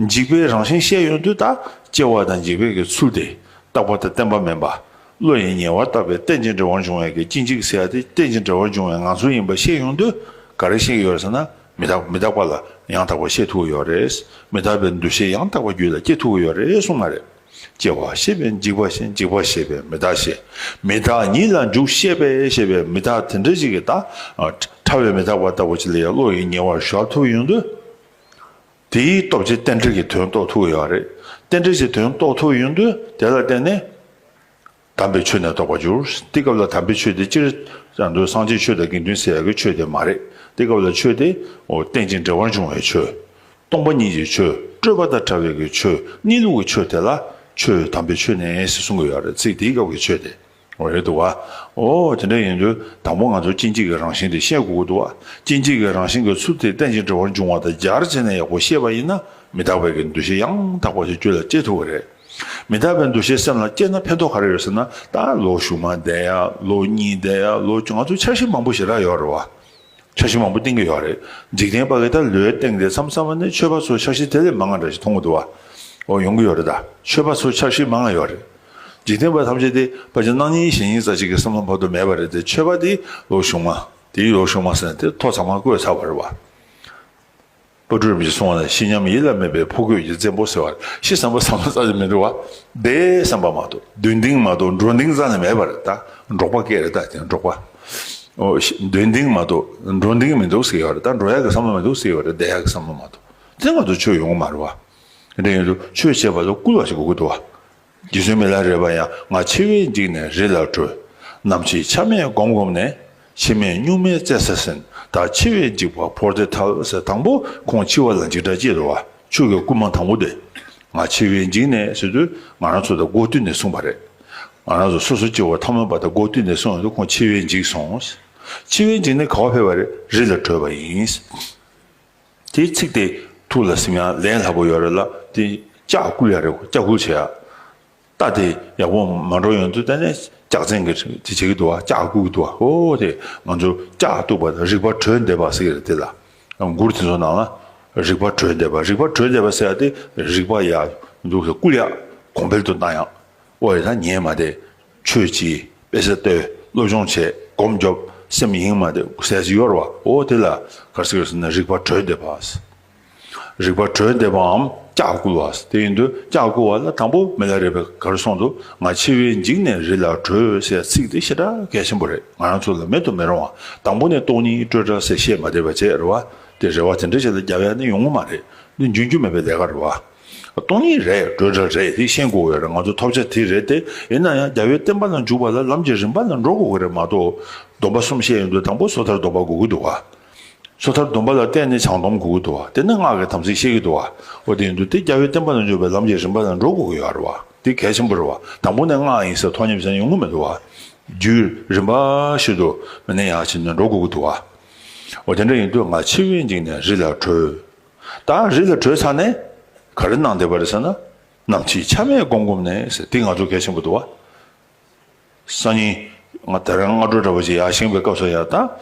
འཇིག་པའི་རང་བཞིན་ཤེས་ཡོང་དུས་ད་སྐྱེ་བ་དང་འཇིག་པའི་གི་ཚུལ་དེ་རྟག་པ་དང་བརྟན་པ་མིན་པ། བློ་ཡིས་ཉེ་བར་བརྟགས་པས་རྟེན་ཅིང་འབྲེལ་བར་འབྱུང་བའི་གི་སྐྱེ་འཇིག་ཟེར་ཡ་དེ་རྟེན་ཅིང་འབྲེལ་བར་འབྱུང་བའི་ངང་ཚུལ་ཡིན་པ་ཤེས་ཡོང་དུས་ག་རེ་ཤེས་ཀྱི་ཡོད་རེད་ཟེར་ན། མི་རྟག་མི་རྟག་པ་ལ་ཡང་དག་པར་ཤེས་ཐུབ་ཀྱི་ཡོད་རེད། མི་རྟག་པའི་འདུ་ཤེས་ཡང་དག་པ་རྒྱུད་ལ་སྐྱེ་ཐུབ་ཀྱི་ཡོད་རེད་གསུངས་པ་རེད། སྐྱེ་བ་ཤེས་པས་འཇིག་པ་ཤེས། འཇིག་པ་ཤེས་པས་མི་རྟག་ཤེས། མི་རྟག་ཉིད་ལ་འཇུག་ཤེས་པས་ཞེས་པའི་མི་རྟག་དེ་འདྲ་ཞིག་གི་ད་ཕྲ་བའི་མི་རྟག་པ་ལྟ་བུ་ཅིག་ལ་ཡང་བློ་ཡིས་ཉེ་བར་གཞོལ་ཐུབ་ཡོང་དུས། དེའི་སྟོབས་ཀྱིས་རྟེན་འབྲེལ་གྱི་དོན་རྟོགས་ཐུབ་ཀྱི་ཡོད་རེད། རྟེན་འབྲེལ་གྱི་དོན་རྟོགས་ཐུབ་ཡོང་དུས་དེ་ལ་བརྟེན་ནས། དམ་པའི་ཆོས་ནི་རྟོགས་པར་འགྱུར། དེ་སྐབས་ལ་དམ་པའི་ཆོས་དེ་སྤྱིར་བཏང་དུ་སངས་རྒྱས་ཆོས་དང་དགེ་འདུན་ཟེར་ཡག་གི་ཆོས་དེ་མ་རེད། དེ་སྐབས་ལ་ཆོས་དེ་འོ་རྟེན་ཅིང་འབྲེལ་བར་འབྱུང་བའི་ཆོས། སྟོང་པ་ཉིད་ཀྱི་ཆོས། སྤྲོས་པ་དང་བྲལ་བའི་གི་ཆོས། གནས་ལུགས་ཀྱི་ཆོས་དེ་ལ་ཆོས་དམ་པའི་ཆོས་ནི་ཟེར་གསུང་གི་ཡོད་རེད། ཚིག་དེའི་སྐབས་ཀྱི་ཆོས་དེ། འོ་རེད་འདུག་བ། འོ་དེ་འདྲ་ཡིན་དུས་དང་པོ་ང་ཚོ་སྐྱེ་འཇིག་གི་རང་བཞིན་དེ་ཤེས་དགོས་ཀྱི་འདུག་བ། སྐྱེ་འཇིག་གི་རང་བཞིན་གྱི་ཚུལ་དེ་རྟེན་ཅིང་འབྲེལ་བར་འབྱུང་བ་དང་སྦྱར་བྱས་ནས་ཡག་པོ་ཤེས་པ་ཡིན་ན། མི་རྟག་པའི་གི་འདུ་ཤེས་ཡང་དག་པ་ཞིག་རྒྱུད་ལ་སྐྱེ་ཐུབ་ཀྱི་རེད། མི་རྟག་པའི་འདུ་ཤེས་སེམས་ལ་སྐྱེས་ན་ཕན་ཐོགས་ག་རེ་ཡོད་ཟེར་ན། ད་ལོ་གཞུག་མ་བསྡད་ཡ། ལོ་གཉིས་བསྡད་ཡ། ལོ་བཅུ། ང་ཚོ་འཆར་གཞི་མང་པོ་ཞེ་དྲག་ཡོད་རེད་བ། འཆར་གཞི་མང་པོ་བཏིང་གི་ཡོད་རེད། འཇིག་རྟེན་པ་གི་ད་ལོའི་སྟེང་དེ་མཚམས་མཚམས་ནས་ཆོས་པ་ཚོ་འཆར་གཞི་དེ་ལས་མང་བ་འདྲ་ཞིག་མཐོང་གི་འདུག་བ། འོ་ཡོང་གི་ཡོད་རེད། ད་ཆོས་པ་ཚོ་འཆར་གཞི་མང་བ་ཡོད་རེད། འཇིག་རྟེན་པ་ཐམས་ཅད་དེ་ཕལ་ཆེར་གནངས་ཉིན་གཞེས་ཉིན་ཙམ་ཞིག་གི་བསམ་བློ་བར་དུ་མེད་པ་རེད་དེ། ཆོས་པ་དེ་ལོ་གཞུག་མ། དེའི་ལོ་གཞུག་མ་ཟེར་ནས་དེ་ཐོ་ཚང་མ་བཀོད་ཚར་བ་རེད་བ། དཔལ་སྤྲུལ་རིན་པོ་ཆེས་གསུངས་པ་ལ། ཤི་ཉམས་ཡིད་ལ་མེད་པའི་ཕོ་རྒོད་ཀྱི་བཙན་པོ་ཟེར་བ། ཤི་བསམ་པ་བསམ་བློ་རྩ་ནས་མི་འདུག་བ། བསྡད་བསམ་པ་མ་གཏོགས། སྡོད་འདུག་མ་གཏོགས་འགྲོ་འདུག་རྩ་ནས་མེད་པ་རེད། ད་འབྲོག་པ་སྐད་རེད། ད་དེ་འབྲོག་པ། ཨོ་ཤི། སྡོད་འདུག་མ་གཏོགས་འགྲོ་འདུག་མི་འདུག་ཟེར་གྱི་ཡོད་རེད། ད་འགྲོ་ཡག་གི་བསམ་བློ་མི་འདུག་ཟེར་གྱི་ཡོད་རེད། བསྡད་ཡག་གི་བསམ་བློ་མ་གཏོགས། དེ་ང་ཚོ་ཆོས་ཡོང་གི་མ་རེད་བ། དེ་འདྲ་ཡིན་དུས་ཆོས་བྱེད་པ་ལ་བསྐུལ་བ་ཞིག་དགོས་ཀྱི་འདུག་བ། རྗེ་བཙུན་མི་ལ་རས་པ་ཡང་། ང་འཆི་བས་འཇིགས་ནས་རི་ལ་བྲོས། ནམ་འཆི་ཆ་མེད་བསྒོམ་བསྒོམས་ནས། འཆི་མེད་གཉུག་མའི་བཙན་ས་ཟིན། བདག་འཆི་བས་འཇིགས་པ་བོར་ཏེ་ཐལ་ཟེར། དང་པོ་ཁོང་འཆི་བ་ལ་འཇིགས་སྐྲག་སྐྱེས་འདུག་བ། ཆོས་ཀྱི་བསྐུལ་མ་དང་པོ་དེ། ང་འཆི་བས་འཇིགས་ནས་ཟེར་དུས་ང་རང་ཚོ་དང་སྒོ་བསྟུན་ནས་གསུངས་པ་རེད། ང་རང་ཚོ་སོ་སོ་སྐྱེ་བོ་ཐ་མལ་པ་དང་སྒོ་བསྟུན་ནས་གསུངས་ཡོང་དུས་ཁོང་འཆི་བས་འཇིགས་སོང་། འཆི་བས་འཇིགས་ནས་ག་པར་ཕེབས་པ་རེད། རི་ལ་བྲོས་པ་ཡིན། དེའི་ཚིག་དེ་ཐུགས་ལ་ཟིན་ཡ་ལས་སླ་པོ་ཡོད་རེད་ལ། དེ་ལྕག་བསྐུལ་ཡ་རེད། ལྕག་བསྐུལ་བྱེད་ཡ། རྟ་དེ་ཡག་པོ་མ་འགྲོ་ཡོང་དུས་ད་ནས་ལྕག་ཚན་གྱི་དེ་བྱེད་ཀྱི་འདུག་བ། ལྕག་བསྐུལ་གྱི་འདུག་བ། ཨོ་དེ་ང་ཚོ་ལྕག་གཏུགས་པ་དང་རིག་པ་གྲོལ་འདེབས་པ་ཟེར་གྱི་རེད། དེ་ལ་མགུར་དེ་ཚོ་ནང་ལ་རིག་པ་གྲོལ་འདེབས་པ། རིག་པ་གྲོལ་འདེབས་པ་ཟེར་ཡ་དེ་རིག་པ་ཡག་འདུག་ཟེར་བསྐུལ་ཡ། གོང་འཕེལ་དུ་བཏང་ཡ། ཨོ་ཡ་ད་ཉན་མ་བསྡད། ཆོས་གྱིས་དཔེ་ཆ་ལྟོས། སློབ་སྦྱོང་བྱེད། སྒོམ་རྒྱོབ། སེམས་ཡེངས་མ་བསྡད་ཟེར་ཡ་ཅིག་ཡོད་རེད་བ། ཨོ་དེ་ལ་ག་རེ་ཟེར་ཟེར་ན་རིག་པ་གྲོལ་འདེབས་པ། རིག་པ་གྲོལ་འདེབས་པའམ་ལྕག་བསྐུལ་བ། དེ་ཡིན་དུས་ལྕག་བསྐུལ་བ་ལ་དང་པོ་མི་ལ་རས་པས་ག་རེ་གསུངས་འདུག་ང་འཆི་བས་འཇིགས་ནས་རི་ལ་བྲོས་ཟེར་ཚིག་དེ་ཞེ་དྲག་གལ་ཆེན་པོ་རེད། ང་རང་ཚོ་ལ་མེད་དུ་མི་རུང་བ། དང་པོ་ནས་སྟོང་ཉིད་སྤྲོས་བྲལ་ཟེར་བཤད་མ་བསྡད་པ་བྱས་རེད་བ། དེ་རེ་བ་དེ་འདྲ་ཞིག་ལ་རྒྱབ་ཡ་ནི་ཡོང་གི་མ་རེད། འདི་འཇོན་རྒྱུ་མེད་པའི་ལས་ཀ་རེད་བ། སྟོང་ཉིད་རེད། སྤྲོས་བྲལ་རེད། དེ་ཤེས་དགོས་ཀྱི་ཡོད་རེད། ང་ཚོ་ཐོབ་བྱ་དེ་རེད་དེ། ཡིན་ན་ཡང་རྒྱལ་བའི་བསྟན་པ་ལ་འཇུག་པ་ལ་ལམ་གྱི་རིམ་པ་ལ་འགྲོ་དགོས་ཀྱི་རེད་མ་གཏོགས། སྡོམ་པ་གསུམ་བཤད་ཡོང་དུས་དང་པོ་སོ་ཐར་སྡོམ་པ་དགོས་ཀྱི་འདུག་བ། སོ་ཐར་སྡོམ་པ་ལ་བརྟེན་ནས་བྱང་སྡོམ་དགོས་ཀྱི་འདུག་བ། དེ་ནི་སྔགས་ཀྱི་དམ་ཚིག་བཤད་ཀྱི་འདུག་བ། འོ་དེ་ཡིན་དུས་དེ་རྒྱལ་བའི་བསྟན་པ་ལ་འཇུག་པའི་ལམ་གྱི་རིམ་པ་ལ་འགྲོ་དགོས་ཀྱི་ཡོད་རེད་བ། དེ་གལ་ཆེན་པོ་རེད་བ། དང་པོ་ནས་སྔགས་ཡིན་ཟེར་ཐོགས་མཉམ་ཟེར་ན་ཡོང་གི་མི་འདུག་བ། རྒྱུད་རིམ་པ་བཞིན་དུ་མི་ནས་ཡར་ཕྱིན་ནས་འགྲོ་དགོས་ཀྱི་འདུག་བ། འོ་དེ་འདྲ་ཡིན་དུས་ང་འཆི་བས་འཇིགས་ནས་རི་ལ་བྲོས། ད་རི་ལ་བྲོས་ཚར་ནས་ག་རེ་གནང་བསྡད་པ་རེད་ཟེར་ན། ནམ་འཆི་ཆ་མེད་བསྒོམ་བསྒོམས་ནས་ཟེར། དེ་ང་ཚོ་གལ་ཆེན་པོ་འདུག་བ། སང་ཉིན་ང་དེ་རིང་སྔ་དྲོ་འདྲ་བོ་ཅིག་ཡར་བཞེངས་པའི་སྐབས་སུ་ཡང་ད་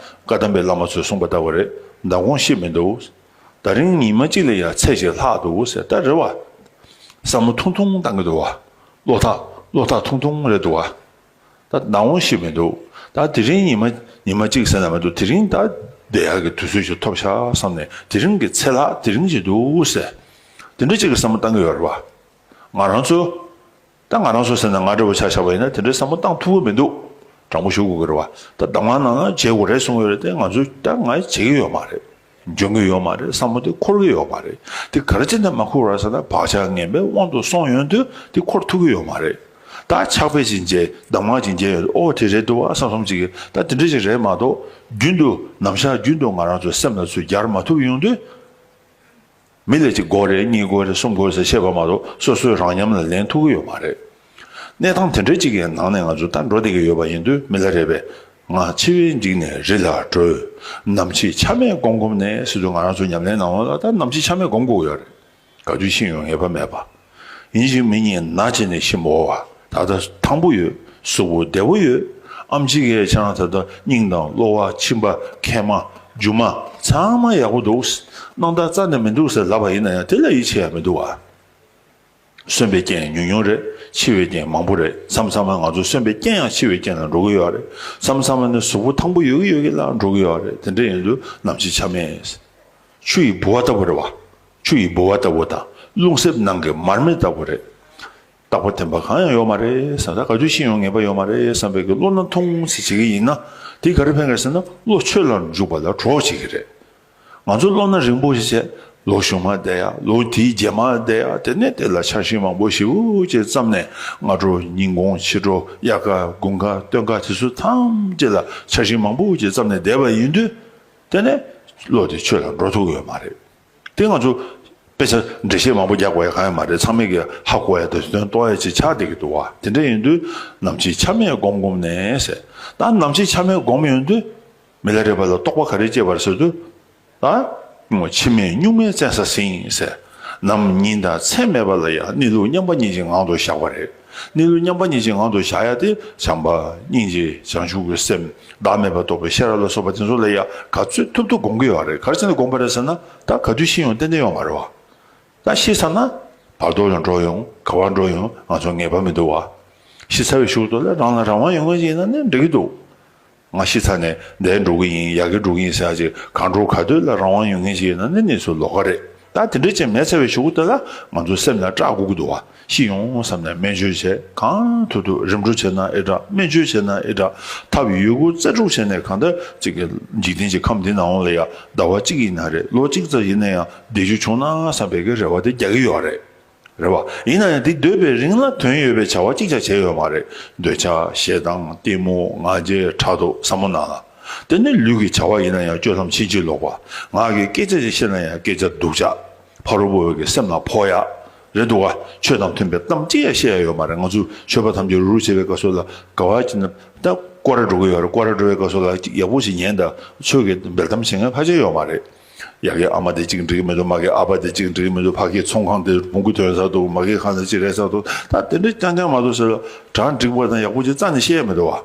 བཀའ་གདམས་པའི་བླ་མ་ཚོས་གསུངས་པ་ལྟ་བུ་རེད། མདང་དགོང་ཤི་མི་འདུག་ད་རིང་ཉི་མ་གཅིག་ལ་ཡང་ཚེ་ཞིག་ལྷག་འདུག་ཟེར། ད་རེད་བ། བསམ་བློ་ཐུང་ཐུང་བཏང་གི་འདུག་བ། བློ་ཐག་བློ་ཐག་ཐུང་ཐུང་རེད་འདུག་བ། ད་མདང་དགོང་ཤི་མི་འདུག་ད་དེ་རིང་ཉི་མ་ཉི་མ་གཅིག་ཟེར་ན་མི་འདུག་དེ་རིང་ད་བསྡད་ཡག་གི་དུས་ཚོད་ཞིག་ཐོབ་ཤག་བསམ་ནས། དེ་རིང་གི་ཚེ་ལྷག་དེ་རིང་ཞིག་འདུག་ཟེར། དེ་འདྲ་ཅིག་གི་བསམ་བློ་བཏང་གི་ཡོད་རེད་བ། ང་རང་ཚོ། ད་ང་རང་ཚོ་ཟེར་ན་ང་འདྲ་བོ་ཆ་བཞག་པ་ཡིན་ན་དེ་འདྲའི་བསམ་བློ་བཏང་ཐུབ་ཀྱི་མི་འདུག་དྲང་པོ་ཞུ་དགོས་ཀྱི་རེད་བ། ད་གདམས་ངག་ནང་ན་བྱེད་དགོས་རེད་གསུངས་ཡོད་རེད་དེ། ང་ཚོས་ད་ང་བྱེད་ཀྱི་ཡོད་མ་རེད། འཇོན་གྱི་ཡོད་མ་རེད། བསམ་བློ་དེ་འཁོར་གྱི་ཡོད་མ་རེད། དེ་ག་རེ་བྱས་ནས་མ་འཁོར་བ་རེད་ཟེར་ན། བག་ཆགས་ངན་པས་དབང་དུ་སོང་ཡོང་དུས་དེ་འཁོར་ཐུབ་ཀྱི་ཡོད་མ་རེད། ད་ཕྱག་དཔེ་ཅིག་མཇལ། གདམས་ངག་ཅིག་མཇལ་ཡོང་དུས། ཨོ་དེ་རེད་འདུག་བ་བསམ་བསམ་ཅིག་གིས་ད་དེ་འདྲ་ཞིག་རེད་མ་གཏོགས། རྒྱུན་དུ་ནམ་ཞག་རྒྱུན་དུ་ང་རང་ཚོའི་སེམས་ལ་ཚུར་སྦྱར་མ་ཐུབ་ཡོང་དུས། མི་ལ་གཅིག་དགོས་རེད། གཉིས་དགོས་རེད། གསུམ་དགོས་རེད་ཟེར་བཤད་པ་མ་གཏོགས། སོ་སོའི་རང་ཉམས་ལ་ལེན་ཐུབ་ཀྱི་ཡོད་མ་རེད། གནས་སྟངས་དེ་འདྲ་ཅིག་གི་ནང་ནས་ང་ཚོ་ད་འགྲོ་བསྡད་ཀྱི་ཡོད་པ་ཡིན་དུས། མི་ལ་རས་པས་ང་འཆི་བས་འཇིགས་ནས་རི་ལ་བྲོས། ནམ་འཆི་ཆ་མེད་བསྒོམ་བསྒོམས་ནས་ཟེར་དུས། ང་རང་ཚོ་ཉམས་ལེན་ནང་ལ་ད་ནམ་འཆི་ཆ་མེད་བསྒོམ་དགོས་ཡོད་རེད། ག་དུས་ཤི་ཡོང་ངེས་པ་མེད་པ། ཡིན་གཅིག་མིན་གཉིས་ན་བྱས་ནས་ཤི་མི་འོང་བ། ད་ལྟ་ཐང་པོ་ཡོད། གཟུགས་པོ་བདེ་པོ་ཡོད། ཨེམ་ཆི་གིས་ཁྱེད་རང་ད་ལྟ་སྙིང་དང་གློ་བ། མཆིན་པ། མཁལ་མ། རྒྱུ་མ་ཚང་མ་ཡག་པོ་འདུག་སྣང་དག་རྩ་ནས་མི་འདུག་ཟེར་ལབ་པ་ཡིན་ན་ཡང་དེ་ལ་ཡིད་ཆེས་ཡ་མི་འདུག་བ། གསོན་པའི་རྐྱེན་ཉུང་ཉུང་རེད། འཆི་བའི་རྐྱེན་མང་པོ་རེད། མཚམས་མཚམས་ལ་ང་ཚོ་གསོན་པའི་རྐྱེན་ཡང་འཆི་བའི་རྐྱེན་ལ་འགྲོ་གི་ཡོད་རེད། མཚམས་མཚམས་ལ་ནི་གཟུགས་པོ་ཐང་པོ་ཡོད་ཀྱི་ཡོད་ཀྱི་ལ་འགྲོ་གི་ཡོད་རེད། དེ་འདྲ་ཡིན་དུས་ནམ་འཆི་ཆ་མེད། ཆུ་ཡི་ལྦུ་བ་ལྟ་བུ་རེད་བ། ཆུ་ཡི་ལྦུ་བ་ལྟ་བུ་དང་རླུང་གསེབ་ནང་གི་མར་མེ་ལྟ་བུ་རེད། རྟག་པ་བརྟན་པ་གང་ཡང་ཡོད་མ་རེད་བསམ། ད་ག་དུས་ཤི་ཡོང་ངེས་པ་ཡོད་མ་རེད་བསམ་པའི་གི་བློ་སྣ་ཐུང་ངུ་ཞིག་བྱེད་ཀྱི་ཡིན་ན། དེ་ག་རེ་ཕན་གི་རེད་ཟེར་ན། བློ་ཆོས་ལ་འཇུག་པ་ལ་གྲོགས་བྱེད་ཀྱི་རེད། ང་ཚོ་བློ་སྣ་རིང་པོ་ཞིག་བྱས། ལོ་གཞུག་མ་བསྡད་ཡ། ལོ་དེའི་རྗེས་མ་བསྡད་ཡ། དེ་ནས་དེ་ལ་འཆར་གཞི་མང་པོ་ཞེ་པོ་ཅིག་བརྩམས་ནས། སྔ་དྲོ་ཉིན་གུང་ཕྱི་དྲོ། དབྱར་ཁ་དགུན་ཁ་སྟོན་ཁ། དེ་ཚོ་ཐམས་ཅད་ལ་འཆར་གཞི་མང་པོ་ཅིག་བརྩམས་ནས་བསྡད་པ་ཡིན་དུས། དེ་ནས་བློ་དེ་ཆོས་ལ་འགྲོ་ཐུབ་ཀྱི་ཡོད་མ་རེད། དེ་ང་ཚོ་དཔེ་ཆ་འགྲེལ་བཤད་མང་པོ་རྒྱག་དགོས་ཡ་གང་ཡང་མ་རེད། ཚང་མས་ཀྱི་ཧ་གོ་ཡ་དང་དོན་རྟོགས་ཡ་ཅིག་ཆགས་བསྡད་ཀྱི་འདུག་བ། དེ་འདྲ་ཡིན་དུས་ནམ་འཆི་ཆ་མེད་བསྒོམ་བསྒོམས་ནས་ཟེར། ད་ནམ་འཆི་ཆ་མེད་བསྒོམས་ཡོང་དུས་མི་ལ་རས་པ་ལ་རྟོགས་པ་ག་རེ་སྐྱེས་པ་རེད་ཟེར་དུས། ད་འཆི་མེད་གཉུག་མའི་བཙན་ས་ཟིན་ཟེར། ནམ་ཉིན་དང་མཚན་མེད་པ་ལ་ཡང་གནས་ལུགས་མཉམ་པ་ཉིད་ཀྱི་ངང་དུ་བཞག་པ་རེད། གནས་ལུགས་མཉམ་པ་ཉིད་ཀྱི་ངང་དུ་བཞག་ཡ་དེ་བྱམས་པ་སྙིང་རྗེ་བྱང་ཆུབ་ཀྱི་སེམས་བདག་མེད་པ་རྟོགས་པའི་ཤེས་རབ་ལ་སོགས་པ་དེ་ཚོ་ལ་ཡང་ག་ཚོད་ཐུབ་ཐུབ་སྒོམ་གྱི་ཡོད་རེད། ག་རེ་བྱས་ནས་སྒོམ་པ་རེད་ཟེར་ན། ད་ག་དུས་ཤི་ཡོང་ཏན་ཏན་ཡོད་མ་རེད་བ། ད་ཤི་ཚར་ན་བར་དོ་ལ་འགྲོ་ཡོང་ག་པར་འགྲོ་ཡོང་ང་ཚོ་ངེས་པ་མི་འདུག་བ། ཤི་ཚར་བའི་གཞུག་ཏུ་ལ་རང་ལ་རང་དབང་ཡོད་མཁན་ཅིག་ཡིན་ན་ནི་འགྲིག་གི་འདུག་ང་ཤི་ཚར་ནས་འདིར་འགྲོ་གི་ཡིན་ཡར་གི་འགྲོ་གི་ཡིན་ཟེར་ཡ་ཅིག་གང་འགྲོ་ག་དུས་ལ་རང་དབང་ཡོད་མཁན་ཅིག་ཡིན་ན་ནི་གནས་ཚུལ་ལོགས་ཀ་རེད། ད་དེ་འདྲ་ཅིག་མེད་ཚར་བའི་གཞུག་ཏུ་ལ་ང་ཚོ་སེམས་ལ་སྐྲག་དགོས་ཀྱི་འདུག་བ། ཤི་ཡོང་བསམ་ནས་སྨན་བཅོས་བྱས་གང་ཐུབ་ཐུབ་རིམ་གྲོ་བྱས་ན་ཨེ་དྲག་སྨན་བཅོས་བྱས་ན་ཨེ་དྲག་ཐབས་ཡོད་རྒུ་རྩལ་སྤྲུགས་བྱས་ནས་གང་ལྟར་ཅིག་གི་འཇིག་རྟེན་གྱི་ཁམས་འདི་ནང་ལ་ཡ་ཟླ་བ་གཅིག་ཡིན་ན་རེད། ལོ་གཅིག་ཙམ་ཡིན་ན་ཡང་བདེ་རྒྱུ་བྱུང་ན་བསམ་པའི་གི་རེ་བ་དེ་རྒྱག་གི་ཡོད་རེད། རེད་བ། ཡིན་ན་ཡང་དེ་སྡོད་པའི་རིང་ལ་དོན་ཡོད་པའི་བྱ་བ་གཅིག་ཀྱང་བྱས་ཡོད་མ་རེད། འདོད་ཆགས་ཞེ་སྡང་གཏི་མུག་ང་རྒྱལ་ཕྲག་དོག་བསམ་བློ་ནང་ལ། དེ་ནི་ལུས་ཀྱི་བྱ་བ་ཡིན་ན་ཡང་སྤྱོད་ལམ་ཕྱིན་ཅི་ལོག་པ། ངག་གི་སྐད་ཆ་ཞིག་བཤད་ན་ཡང་སྐད་ཆ་སྡུག་ཅག་ཕ་རོལ་པོ་བའི་གི་སེམས་ལ་ཕོག་ཡ། རེད་འདུག་བ། ཆོས་དང་མཐུན་པའི་གཏམ་གཅིག་ཡང་བཤད་ཡ་ཡོད་མ་རེད། ང་ཚོས་ཆོས་པ་ཐམས་ཅད་རུ་རུ་བྱེད་པའི་སྐབས་སུ་ལ་ག་བ་ཅིག་ན་ད་སྐོར་ར་འགྲོ་གི་ཡོད་རེད། སྐོར་ར་འགྲོ་བའི་སྐབས་སུ་ལ་ཅིག་ཡག་པོ་ཞིག་ཉན་དང་ཆོས་ཀྱི་འབེལ་གཏམ་བྱེད་མཁན་ཕལ་ཆེར་ཡོད་མ་རེད། ཡ་གི་ཨ་མ་དེ་གཅིག་འགྲིག་གི་མི་འདུག་མ་གི་ཨ་ཕ་དེ་གཅིག་འགྲིག་གི་མི་འདུག་ཕ་གི་ཚོང་ཁང་དེ་བོང་གུ་ཐོན་ས་འདུག་མ་གི་ཁང་དེ་གཅིག་རེད་ས་འདུག་ད་དེ་འདྲ་རྐྱང་རྐྱང་མ་འདུག་ཟེར་ལ་གྲ་འགྲིག་པ་དང་ཡག་པོ་ཅིག་རྩ་ནས་བཤད་ཡ་མི་འདུག་བ།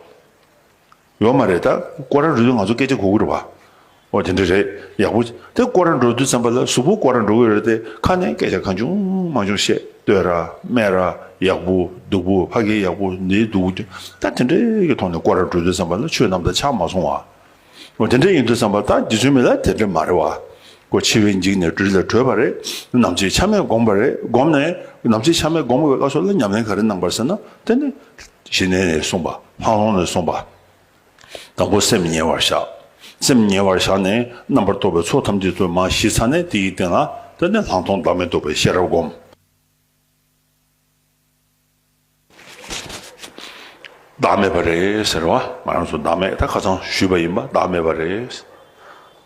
ཡོད་མ་རེད། ད་སྐོར་ར་འགྲོ་དུས་ང་ཚོ་སྐད་ཆ་གོ་གི་རེད་བ། ཨོ་དེ་འདྲ་རེད། ཡག་པོ་དེ་སྐོར་ར་འགྲོ་དུས་ཙམ་པ་ལ་གཟུགས་པོ་སྐོར་ར་འགྲོ་གི་རེད་དེ་ཁ་ནས་སྐད་ཆ་གང་བྱུང་མང་བྱུང་བཤད། བསྟོད་ར་སྨད་ར་ཡག་པོ་སྡུག་པོ་ཕ་གི་ཡག་པོ་འདི་སྡུག་པོ་ད་དེ་འདྲའི་གི་ཐོག་ནས་སྐོར་ར་འགྲོ་དུས་ཙམ་པ་ལ་ཆོས་རྣམ་དག་ཆགས་མ་སོང་བ། འོ་དེ་འདྲ་ཡིན་དུས་ཙམ་པ་ད་རྗེ་བཙུན་མི་ལ་དེ་འདྲ་མ་རེད་བ། ཁོ་འཆི་བས་འཇིགས་ནས་སྦྲུལ་ལས་གྲོལ་བ་རེད། ནམ་འཆི་ཆ་མེད་བསྒོམས་པ་རེད། བསྒོམས་ནས་ནམ་འཆི་ཆ་མེད་བསྒོམས་པའི་སྐབས་སུ་ལ་ཉམས་ལེན་ག་རེ་གནང་བ་རེད་ཟེར་ན་དེ་ནི་ཞི་གནས་ནས་གསུངས་པ་ལྷག་མཐོང་ནས་གསུངས་པ། དང་པོ་སེམས་ཉེ་བར་བཞག་སེམས་ཉེ་བར་བཞག་ནས་རྣམ་པར་རྟོག་པའི་ཚོགས་ཐམས་ཅད་ཚུར་མར་ཞི་ཚར་ནས་དེ་ཡི་སྟེང་ལ་དེ་ནི་ལྷག་མཐོང་བདག་མེད་རྟོགས་པའི་ཤེས་རབ་བསྒོམ། བདག་མེད་པ་རེད་ཟེར་བ། ང་རང་ཚོ་བདག་མེད་ད་ཁ་སང་ཞུས་པ་ཡིན་པ་བདག་མེད་པ་རེད།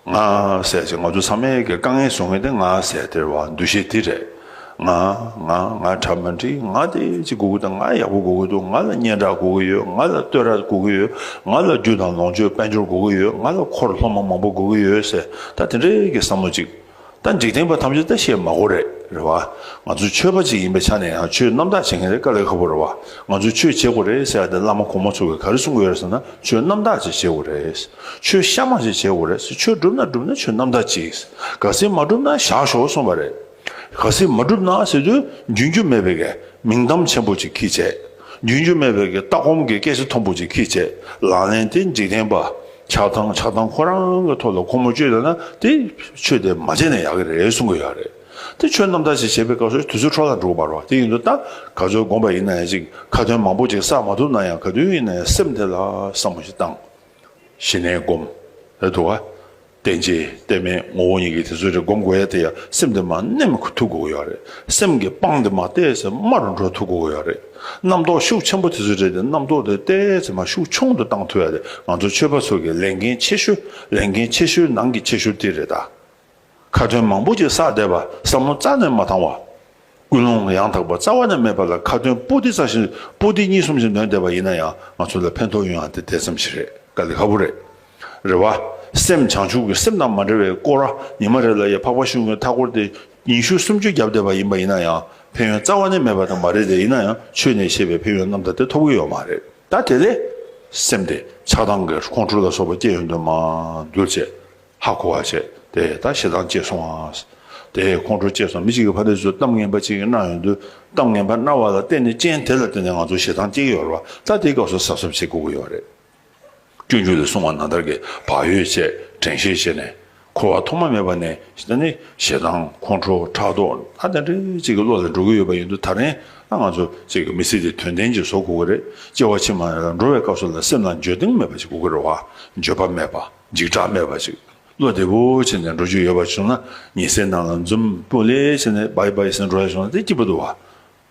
ང་ཟེར་ཅིག་ང་ཚོ་ཚང་མས་ཀྱི་དཀའ་ངལ་བཟོ་མཁན་དེ་ང་ཟེར་དེ་རེད་བ། འདུ་ཤེས་དེ་རེད། ང་ང་ང་གྲ་མ་འགྲིག་ང་དེ་ཅིག་དགོས་ཀྱི་འདུག་ང་ཡག་པོ་དགོས་ཀྱི་འདུག་ང་ལ་སྙན་གྲགས་དགོས་ཀྱི་ཡོད། ང་ལ་བསྟོད་ར་དགོས་ཀྱི་ཡོད། ང་ལ་རྒྱུ་དང་ལོངས་སྤྱོད་དཔལ་འབྱོར་དགོས་ཀྱི་ཡོད། ང་ལ་འཁོར་སློབ་མ་མང་པོ་དགོས་ཀྱི་ཡོད་ཟེར་ད་དེ་འདྲའི་གི་བསམ་བློ་ཅིག་ད་འཇིག་རྟེན་པ་ཐམས་ཅད་ད་བཤད་མ་དགོས་རེད། རེད་བ། ང་ཚོ་ཆོས་པ་ཅིག་ཡིན་པའི་ཆ་ནས་ཡང་ཆོས་རྣམ་དག་བྱེད་མཁན་དེ་དཀའ་ལས་ཁག་པོ་རེད་བ། ང་ཚོས་ཆོས་བྱེད་དགོས་རེད་ཟེར་ཡ་དེ་བླ་མ་གོང་མ་ཚོ་གིས་ག་རེ་གསུང་གི་ཡོད་རེད་ཟེར་ན་ཆོས་རྣམ་དག་ཅིག་བྱེད་དགོས་རེད། ཆོས་གཤའ་མ་ཅིག་བྱེད་དགོས་རེད། ཆོས་སྒྲུབ་ན་སྒྲུབ་ན་ཆོས་རྣམ་དག་ཅིག་གལ་སྲིད་མ་སྒྲུབ་ན་བཞག་ཤོག་གསུངས་པ་རེད། གལ་སྲིད་མ་སྒྲུབ་ན་ཟེར་དུས་རྒྱུན་རྒྱུ་མེད་པའི་གི་མིང་གཏམ་ཆེན་པོ་ཅིག་ཁྱི་བྱས། རྒྱུན་རྒྱུ་མེད་པའི་གི་ལྟ་སྒོམ་གྱི་སྐད་ཆ་མཐོན་པོ་ཅིག་ཁྱི་བྱས། ལག་ལེན་དེ་འཇིག་རྟེན་པ། ཆགས་སྡང་ཆགས་སྡང་ཁོ་རང་གི་ཐོག་ལ་ཁོ་མོ་བཅོས་ཡོད་ན་དེ་ཆོས་དེ་མ་བྱས་ན་ཡག་གི་རེད་གསུང་གི་ཡོད་རེད། དེ་ཆོས་རྣམ་དག་ཅིག་བྱེད་པའི་སྐབས་སུ་དུས་ཚོད་འཕྲོ་བརླག་འགྲོ་གི་མ་རེད་བ། དེ་ཡིན་དུས་ད་ག་ཚོད་སྒོམ་པ་ཡིན་ན་ཡང་ཅིག་ཁ་ཏོན་མང་པོ་ཅིག་བསགས་མ་ཐུབ་ན་ཡང་ག་དུས་ཡིན་ན་ཡང་སེམས་དེ་ལ་བསམ་བློ་ཞིག་བཏང་། ཞི་གནས་སྒོམ། རེད་འདུག་བ། རྟེན་ཅན་རྟེན་མེད་ངོ་བོ་ཉིད་ཀྱི་དེ་ཚོ་རེ་སྒོམ་དགོས་ཡ་དེ་ཡ་སེམས་དེ་མར་མནན་ཐུབ་དགོས་ཀྱི་ཡོད་རེད། སེམས་ཀྱི་སྤང་དེ་མར་ཏོག་ཙམ་དམའ་རུ་འགྲོ་ཐུབ་དགོས་ཀྱི་ཡོད་རེད། རྣམ་རྟོག་ཤུགས་ཆེན་པོ་དེ་ཚོ་རེད་དེ་རྣམ་རྟོག་དེ་ཏོག་ཙམ་མར་ཤུགས་ཆུང་དུ་བཏང་ཐུབ་ཡ་དེ་ང་ཚོ་ཆོས་པ་ཚོ་གི་ལས་འགན་ཆེ་ཤོས་ལས་འགན་ཆེ་ཤོས་ནང་གི་ཆེ་ཤོས་དེ་རེད་ད། ཁ་ཏོན་མང་པོ་ཅིག་བསགས་བསྡད་པ་བསམ་བློ་རྩ་ནས་མ་བཏང་བ། ཀུན་སློང་ཡང་དག་པ་རྩ་བ་ནས་མེད་པ་ལ་ཁ་ཏོན་པོ་ཏི་རྩ་ཞིག་པོ་ཏི་གཉིས་གསུམ་ཞིག་འདོན་བསྡད་པ་ཡིན་ན་ཡང་ང་ཚོ་ལ་ཕན་ཐོགས་ཡོང་ཡ་དེ་དེ་ཙམ་ཞིག་རེད། དཀའ་ལས་ཁག་པོ་རེད། རེད་བ། སེམས་བྱང་ཆུབ་ཀྱི་སེམས་དང་མ་འབྲེལ་བའི་སྐོར་ར་ཉི་མ་རེ་ལ་ཡ་འཕགས་པ་ཤིང་ཀུན་མཐའ་སྐོར་དེ་ཉི་ཤུ་སུམ་ཅུ་བརྒྱབ་བསྡད་པ་ཡིན་པ་ཡིན་ན་ཡང་ཕན་ཡོན་རྩ་བ་ནས་མེད་པ་དང་མ་རེད་དེ་ཡིན་ན་ཡང་ཆོས་ནས་བཤད་པའི་ཕན་ཡོན་རྣམ་དག་དེ་ཐོབ་ཀྱི་ཡོད་མ་རེད། ད་དེ་ལས་སེམས་དེ་ཆགས་སྡང་གི་ཁོང་ཁྲོ་ལ་སོགས་པ་སྐྱེ་ཡོང་དུས་མར་འདུལ་བྱས། ཧ་གོ་བ་བྱས་དེ་ད་ཞེ་སྡང་སྐྱེས་སོང་ཨ། དེ་ཁོང་ཁྲོ་སྐྱེས་སོང་། མི་གཅིག་གིས་ཕ་དེ་ཚོ་གཏམ་ངན་པ་གཅིག་གནང་ཡོང་དུས་གཏམ་ངན་པ་གནང་བ་ལ་བརྟེན་ནས་རྐྱེན་དེ་ལ་བརྟེན་ནས་ང་ཚོ་ཞེ་སྡང་སྐྱེ་གི་ཡོད་རེད་བ། ད་དེའི་སྐབས་སུ་གཟབ་གཟབ་བྱེད་དགོས་ཀྱི་ཡོད་རེད། སྤྱོད་འཇུག་ལས་གསུངས་པ་ནང་ལྟར་གྱི་བག་ཡོད་བྱས་དྲན་ཤེས་བྱས་ནས་འཁོར་བ་ཐོག་མ་མེད་པ་ནས་ད་ནི་ཞེ་སྡང་ཁོང་ཁྲོ་ཕྲག་དོག་ད་དེ་འདྲ་གཅིག་གི་བློ་ལ་འགྲོ་གི་ཡོད་པ་ཡིན་དུས་ད་རན་ད་ང་ཚོ་གཅིག་གི་མི་ཚེ་དེ་དོན་ལྡན་ཅིག་བཟོ་དགོས་ཀྱི་རེད། སྐྱེ་བ་ཕྱི་མ་ལ་འགྲོ་བའི་སྐབས་སུ་ལ་སེམས་ལ་འགྱོད་གདུང་མེད་པ་ཞིག་དགོས་ཀྱི་རེད་བ། འགྱོད་པ་མེད་པ། འཇིགས་སྐྲག་མེད་པ་ཞིག་བློ་བདེ་པོ་བྱས་ནས་འགྲོ་རྒྱུ་ཡོད་པ་བྱུང་ན་ཉལ་སའི་ནང་ལ་འཛུམ་སྤུ་ལེ་བྱས་ནས་བའི་བའི་ཟེར་འགྲོ་ཡ་བྱུང་ན་དེ་སྐྱིད་པོ་འདུག་བ།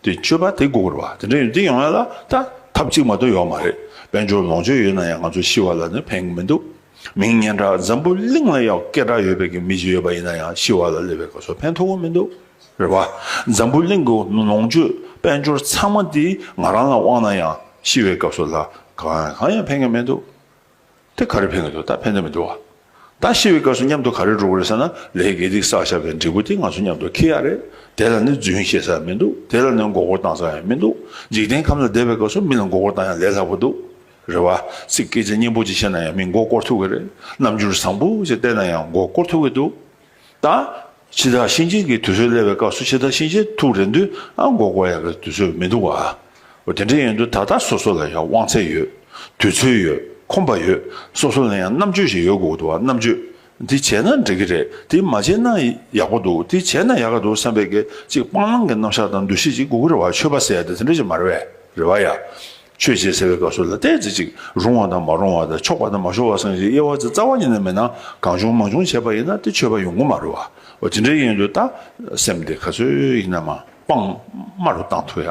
དེ་སྤྱོད་པ་དེ་དགོས་ཀྱི་རེད་བ། དེ་འདྲ་ཡོད་དེ་ཡོང་ཡ་ལ་ད་ཐབས་གཅིག་མ་གཏོགས་ཡོད་མ་རེད། དཔལ་འབྱོར་ལོངས་སྤྱོད་ཡོད་ན་ཡང་ང་ཚོ་ཤི་བ་ལ་ནི་ཕན་གྱི་མི་འདུག་མིང་སྙན་གྲགས་འཛམ་བུ་གླིང་ལ་ཡང་སྐད་གྲགས་ཡོད་པའི་གི་མི་ཞིག་ཡོད་པ་ཡིན་ན་ཡང་ཤི་བ་ལ་སླེབས་པའི་སྐབས་སུ་ཕན་ཐོགས་ཀྱི་མི་འདུག་རེད་བ། འཛམ་བུ་གླིང་གི་ལོངས་སྤྱོད་དཔལ་འབྱོར་ཚང་མ་དེ་ང་རང་ལ་དབང་ན་ཡང་ཤི་བའི་སྐབས་སུ་ལ་གང་ཡང་གང་ཡང་ཕན་གྱི་མི་འདུག་དེ་ག་རེ་ཕན་གྱི་འདུག་ད་ཕན་གྱི་མི་འདུག་བ། ད་ཤི་བའི་སྐབས་སུ་མཉམ་དུ་ག་རེ་འགྲོ་གི་རེད་ཟེར་ན། ལས་དགེ་སྡིག་བསགས་བཞག་པའི་འབྲས་བུ་དེ་ང་ཚོ་མཉམ་དུ་འཁྱེར་ཡ་རེད། དེ་ལ་ནི་རྫུན་བཤད་ས་མི་འདུག་དེ་ལ་ནི་མགོ་སྐོར་བཏང་ས་ཡང་མི་འདུག་འཇིག་རྟེན་ཁམས་ལ་བསྡད་པའི་སྐབས་སུ་མི་ལ་མགོ་སྐོར་བཏང་ཡ་ལས་སླ་པོ་འདུག་རེད་བ། ཚིག་སྐད་ཆ་སྙན་པོ་ཅིག་བཤད་ན་ཡང་མི་མགོ་སྐོར་ཐུབ་ཀྱི་རེད། རྣམ་འགྱུར་བཟང་པོ་ཅིག་བསྟན་ན་ཡང་མགོ་སྐོར་ཐུབ་ཀྱི་འདུག་ད་འཆི་བདག་གཤིན་རྗེ་གི་དུས་ཚོད་སླེབས་པའི་སྐབས་སུ་འཆི་བདག་གཤིན་རྗེ་ཐུག་རན་དུས་ཨ་མགོ་སྐོར་ཡག་གི་དུས་ཚོད་མི་འདུག་བ། འོ་དེ་འདྲ་ཡིན་དུས་ད་ལྟ་སོ་སོ་ལ་ཡང་དབང་ཚད་ཡོད། དུས་ཚོད་ཡོད། ཁོམ་པ་ཡོད། སོ་སོ་ལ་ཡང་རྣམ་དཔྱོད་ཞིག་ཡོད་དགོས་འདུག་བ། རྣམ་དཔྱོད། འདི་བྱས་ན་འགྲིག་གི་རེད། འདི་མ་བྱས་ན་ཡག་པོ་འདུག་འདི་བྱས་ན་ཡག་ག་འདུག་བསམ་པའི་གི་ཅིག་སྤང་བླང་གི་རྣམ་གཞག་དང་འདུ་ཤེས་ཅིག་དགོས་ཀྱི་རེད་བ། ཆོས་པ་ཟེར་ཡ་དེ་དེ་འདྲ་ཞིག་མ་རེད་བས། རེད་བ་ཡ། ཆོས་བྱེད་ཟེར་བའི་སྐབས་སུ་ལ་ཏོག་ཙམ་ཅིག་རུང་བ་དང་མ་རུང་བ་དང་ཆོག་པ་དང་མ་ཆོག་པ་སོགས་ཀྱི་དབྱེ་བ་ཅིག་རྩ་བ་ཉིད་ནས་མེད་ན། གང་བྱུང་མང་བྱུང་བྱས་པ་ཡིན་ན་དེ་ཆོས་པ་ཡོང་གི་མ་རེད་བ། འོ་དེ་འདྲ་ཡིན་དུས་ད་སེམས་དེ་ག་ཚོད་ཡིན་ན་མ་སྤང་དམའ་རུ་བཏང་ཐུབ་ཡ།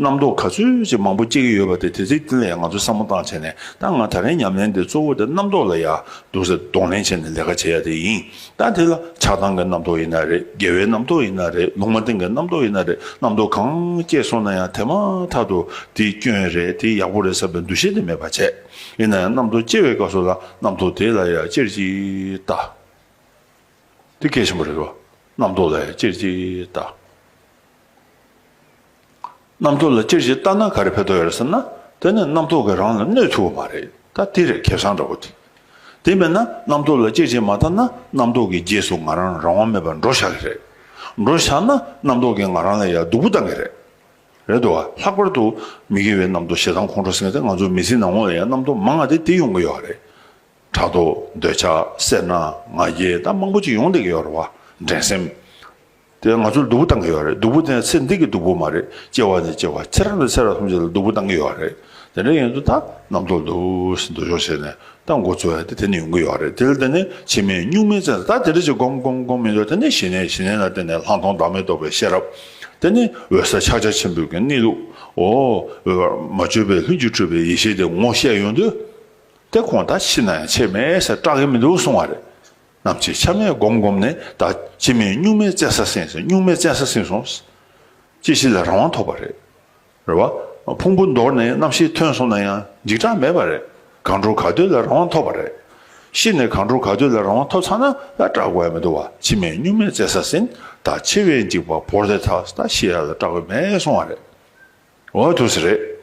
རྣམ་རྟོག་ག་ཚོད་ཅིག་མང་པོ་སྐྱེ་གི་ཡོད་པ་དེ་དེ་ཚིག་དེ་ལ་ཡང་ང་ཚོ་བསམ་བློ་བཏང་བྱས་ནས། ད་ང་ད་རིང་ཉམས་ལེན་དེ་གཙོ་བོ་དེ་རྣམ་རྟོག་ལ་ཡ་འདུག་སེ་གདོང་ལེན་བྱས་ནས་ལས་ཀ་བྱེད་ཡ་དེ་ཡིན། ད་དེ་ལ་ཆགས་སྡང་གི་རྣམ་རྟོག་ཡིན་ན་རེད། དགེ་བའི་རྣམ་རྟོག་ཡིན་ན་རེད། ལུང་མ་བསྟན་གྱི་རྣམ་རྟོག་ཡིན་ན་རེད། རྣམ་རྟོག་གང་སྐྱེས་སོང་ན་ཡང་དེ་མ་ཐག་ཏུ་དེ་སྐྱོན་རེད། དེ་ཡག་པོ་རེད་བསམ་པའི་འདུ་ཤེས་དེ་མེད་པ་བྱས། ཡིན་ན་ཡང་རྣམ་རྟོག་སྐྱེ་བའི་སྐབས་སུ་ལ་རྣམ་རྟོག་དེ་ལ་ཡང་ཅེར་གྱིས་ལྟ། དེ་གལ་ཆེན་པོ་རེད་བ། རྣམ་རྟོག་ལ་ཡང་ཅེར་གྱིས་ལྟ། རྣམ་རྟོག་ལ་ཅེར་གྱིས་ལྟ་ན་ག་རེ་ཕན་ཐོགས་ཡོད་རེད་ཟེར་ན། དེ་ནི་རྣམ་རྟོག་གིས་རང་ལ་གནོད་ཐུབ་པ་མ་རེད། ད་དེ་རེད་ཁེ་བཟང་འདྲ་བོ་དེ། དེ་མིན་ན་རྣམ་རྟོག་ལ་ཅེར་གྱིས་མ་ལྟ་ན། རྣམ་རྟོག་གི་རྗེས་སུ་ང་རང་རང་དབང་མེད་པར་འགྲོ་བཞག་གི་རེད། འགྲོ་བཞག་ན་རྣམ་རྟོག་གིས་ང་རང་ལ་ཡང་སྡུག་པོ་བཏང་གི་རེད། རེད་འདུག་བ། ལྷག་པར་དུ་མི་དགེ་བའི་རྣམ་རྟོག་ཞེ་སྡང་ཁོང་ཁྲོ་ཟེར་མཁན་དེ་ང་ཚོ་མི་ཚེའི་ནང་ལོགས་ལ་ཡང་རྣམ་རྟོག་མང་བ་དེ་དེ་ཡོང་གི་ཡོད་རེད། ཕྲག་དོག་འདོད་ཆགས་སེར་སྣ་ང་རྒྱལ་ད་མང་པོ་ཅིག་ཡོང་བསྡད་ཀྱི་ཡོད་རེད་བ། འགྲན་སེམས། དེ་ང་ཚོར་སྡུག་པོ་བཏང་གི་ཡོད་རེད། སྡུག་པོ་དེ་ཚེ་འདི་གི་སྡུག་པོ་མ་རེད། སྐྱེ་བ་ནས་སྐྱེ་བ་ཚེ་རབས་ནས་ཚེ་རབས་ཐམས་ཅད་ལ་སྡུག་པོ་བཏང་གི་ཡོད་རེད། དེ་འདྲ་ཡིན་དུས་ད་རྣམ་རྟོག་འདུག་སེ་འདུ་འཇོག་བྱས་ནས་ད་འགོ་ཚུགས་ཡ་དེ་དེ་ནས་ཡོང་གི་ཡོད་རེད། དེ་ལ་བརྟེན་ནས་འཆི་མེད་གཉུག་མའི་བཙན་ས། ད་དེ་འདྲ་ཅིག་སྒོམ་སྒོམ་སྒོམ་ཡིན་དུས་དེ་ནས་ཞི་གནས། ཞི་གནས་ལ་བརྟེན་ནས་ལྷག་མཐོང་བདག་མེད་རྟོགས་པའི་ཤེས་རབ། དེ་ནས་འོད་གསལ་ཕྱག་རྒྱ་ཆེན་པོའི་གི་གནས་ལུགས། འོ། འོད་མ་བཅོས་པའི་ལྷུན་གྱིས་གྲུབ་པའི་ཡེ་ཤེས་དེ་ངོ་ཤེས་ཡོང་དུས། དེ་ཁོང་ད་ཤི་ན་ཡང་ཆད་མེད་ཟེར་སྐྲག་གི་མི་འདུག་གསུང་བ་རེད། ནམ་འཆི་ཆ་མེད་སྒོམ་སྒོམ་ནས་ད་འཆི་མེད་གཉུག་མའི་བཙན་ས་ཟིན་ཟེར། གཉུག་མའི་བཙན་ས་ཟིན་སོང་། སྐྱེ་ཤི་ལ་རང་དབང་ཐོབ་པ་རེད། རེད་བ། ཕུང་པོ་འདོར་ནས་རྣམ་ཤེས་ཐོན་སོང་ན་ཡང་འཇིགས་སྐྲག་མེད་པ་རེད། གང་འགྲོ་ག་སྡོད་ལ་རང་དབང་ཐོབ་པ་རེད། ཤི་ནས་གང་འགྲོ་ག་སྡོད་ལ་རང་དབང་ཐོབ་ཚར་ན་ཡང་སྐྲག་དགོས་ཡ་མི་འདུག་བ། འཆི་མེད་གཉུག་མའི་བཙན་ས་ཟིན། ད་འཆི་བའི་འཇིགས་པ་བོར་ཏེ་ཐལ། ད་ཤི་ཡ་ལ་སྐྲག་གི་མེད་གསུང་བ་རེད། འོ་ཐུགས་སུ་རེད།